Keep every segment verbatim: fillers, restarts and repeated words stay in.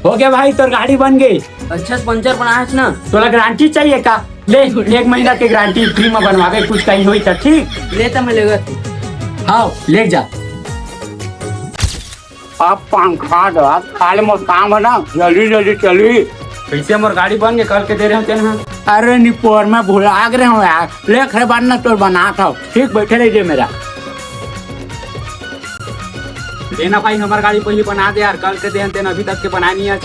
हो गया भाई, तोर गाड़ी बन गई। अच्छा से पंचर बनाएस ना? तोला गारंटी चाहिए का? ले, एक महीना के गारंटी फ्री में बनवाबे, कुछ कहीं होई त ठीक। ले त मैं लेगत। हाँ, ले जा। अब पंखा दो, अब खाली मोर काम है ना, जल्दी जल्दी चली। कैसे मोर गाड़ी बन गई, कल के दे रहे हो तेन हा? अरे निपोर में भुला गे रहे हो यार, ले खरे बार ना तोर बना था, ठीक बैठे रहिए मेरा। देना भाई, हमार गाड़ी पहले बना दे यार, कल के देन तेन अभी तक के बनाए नहीं आज।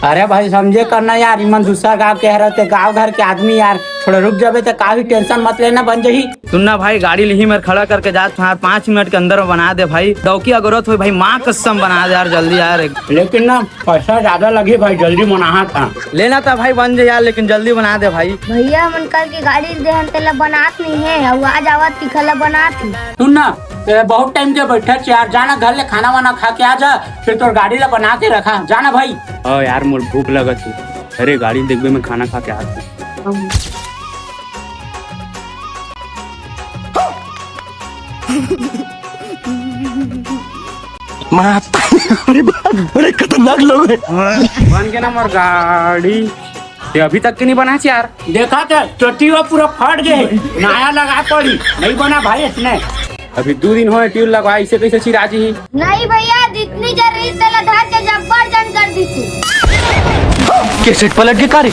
अरे भाई, समझे करना यार, इमन दूसरा गांव के हरे, ते गांव घर के आदमी यार, थोड़ा रुक जाबे ते काफी टेंशन मत लेना, बन जही। सुनना भाई, गाड़ी लिही मेर खड़ा करके जात हूँ यार, पाँच मिनट के अंदर में बना दे भाई, डौकी अगोरत होई भाई, माँ कसम बना दे यार, जल्दी यार। लेकिन ना, पैसा ज्यादा लगी भाई, जल्दी बनाहा था। लेना था भाई, बन जाए यार, लेकिन जल्दी बना दे भाई। भैया, हमन कल के गाड़ी देहन तेला बनात नहीं है, अउ आज आवत तिखला बनात ही। सुन ना, ए, बहुत टाइम के बैठा च यार, जाना घर ले खाना वाना खा के आ जा, फिर तोर गाड़ी ला बना के रखा, जाना भाई। हाँ यार, मोर भूख लगत है। अरे गाड़ी देखबे, मैं खाना खा के आत हूँ। माता, अरे बाप, बड़े खतरनाक लोग हैं। बन के ना मोर गाड़ी, ये अभी तक के नहीं बना यार। देखा था, चोटी वो पूरा फट गए, नया लगा पड़ी, नहीं बना भाई इसने। अभी दो दिन होए ट्यूब लगवा, इसे कैसे चिरा जी? नहीं भैया, जितनी जरूरी तेला धर के जब्बर जन कर दी थी। कैसेट पलट के कार्य।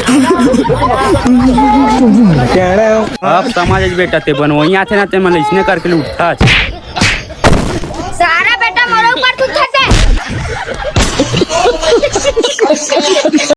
अब समझ बेटा, ते बनवई आथे ना, ते मन इसने करके उठा। सारा बेटा मोरे ऊपर तू थे।